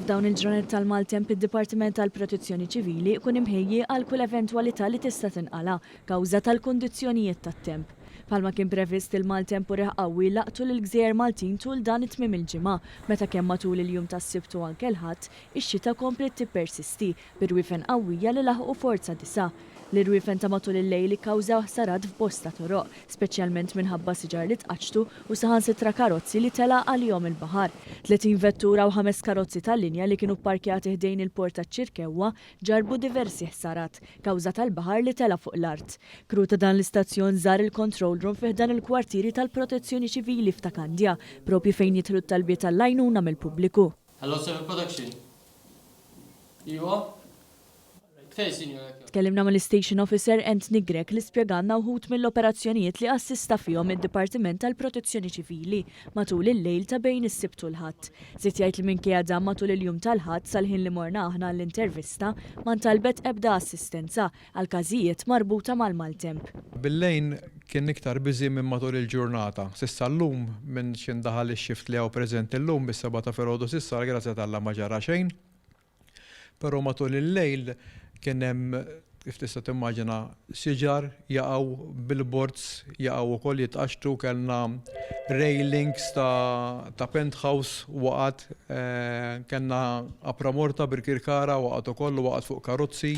F'dawn il-ġranet tal-maltemp id-Dipartiment tal-Protezzjoni Ċivili jkun imħejji għal kull eventwalità li tista' tinqala' kawża tal-kundizzjonijiet tat-temp. Bħalma kien previst il-maltemp u riħ qawwi laqtu lill-gżejjer Maltin tul dan it-tmiem il-ġimgħa meta kemm matul il-jum tas-Sibt u anke l-Ħadd ix-xita kompliet tippersisti bi rwiefen qawwija li laħqu forza disgħa. L-irwiefen ta' matul il-lejl ikkawżaw ħsarat f'bosta toroq, speċjalment minħabba siġar li tqaċċtu u saħansitra karozzi li tela' għalihom il-baħar. 30 vettura u ħames karozzi tal-linja li kienu pparkjati ħdejn il-port taċ-Ċirkewwa ġarrbu diversi ħsarat, kawża tal-baħar li tela' fuq l-art. Crew ta' dan l-istazzjon żar il-control room fi ħdan il-kwartieri tal-Protezzjoni Ċivili f'Ta' Kandja, proprju fejn jidħlu t-talbiet għall-għajnuna mill-pubbliku. Hello Civil Protection. Iwa? Tkellimna mal-Istation Officer Anthony Grech li spjegalna wħud mill-operazzjonijiet li assista fihom id-Dipartiment tal-Protezzjoni Ċivili matul il-lejl ta' bejn is-Sibt u l-Ħadd. Żied jgħid li minkejja dan matul il-jum tal-Ħadd sal-ħin li morna aħna għall-intervista ma ntalbet ebda assistenza għal każijiet marbuta mal-maltemp. Bil-lejn kien iktar busy minn matul il-ġurnata. S'issa llum minn x'ħin daħal ix-shift li hawn preżenti llum mis-sebgħa ta' filgħodu s'issa għall-grazzja t'Alla ma ġara xejn. Però matul il-lejl kien hemm, kif tista' timmaġina, siġar jaqgħu, billboards jaqgħu wkoll jitqaxxtu, kellna railings ta' penthouse waqgħet, kellna apra morta Birkirkara waqgħet ukoll u waqgħet fuq karozzi.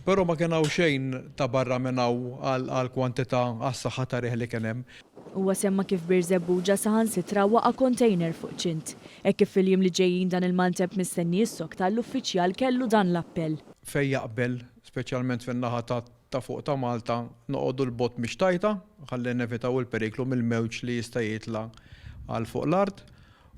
Però ma kien hawn xejn ta' barra minn hawn għall-kwantità, għas-saħħa ta' riħ li kien hemm. Huwa semma kif Birżebbuġa saħansitra waqa' kontejner fuq ċint. Hekk kif fil-jiem li ġejjin dan il-maltemp mistenni jissokta, l-uffiċjal kellu dan l-appell. Fejn jaqbel, speċjalment fin-naħa ta' fuq ta' Malta, noqogħdu 'l bogħod mix-xtajta ħalli nevitaw il-periklu mill-mewġ li jista' jitla' għal fuq l-art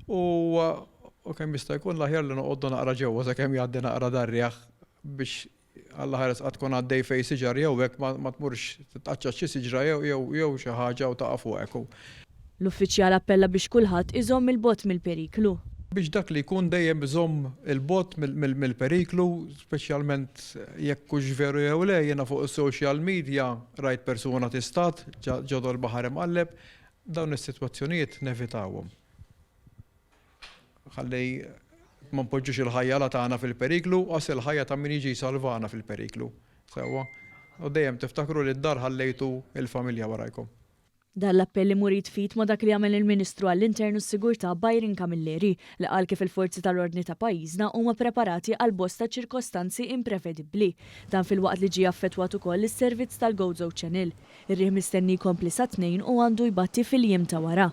u kemm jista' jkun l-aħjar li noqogħdu naqra ġewwa sakemm jgħaddi naqra dar-riħ biex Alla ħares qatt tkun għaddej fejn siġar jew hekk ma tmurx titqaċċat xi siġra jew jew xi ħaġa u taqa' fuqek u. L-uffiċjal appella biex kulħadd iżomm 'il bogħod mill-periklu. Biex dak li jkun dejjem iżomm 'il bogħod mill-periklu, speċjalment jekk hux veru jew le, jiena fuq is-social media rajt persuna tistad ġo dal-baħar imqalleb, dawn is-sitwazzjonijiet nevitawhom. Ħalli ma npoġġux il-ħajja la tagħna fil-periklu, qas il-ħajja ta' min jiġi jsalvana fil-periklu. Sewwa? U dejjem tiftakru li d-dar ħallejtu l-familja warajkom. Dan l-appell imur id f'id ma' dak li għamel il-Ministru għall-Intern u s-Sigurtà Byron Camilleri li qal kif il-forzi tal-ordni ta' pajjiżna huma preparati għal bosta ċirkostanzi imprevedibbli. Dan filwaqt li ġie affettwat ukoll is-servizz tal-Gozo Channel. Ir-riħ mistenni jkompli sat-Tnejn u għandu jbatti fil-jiem ta' wara.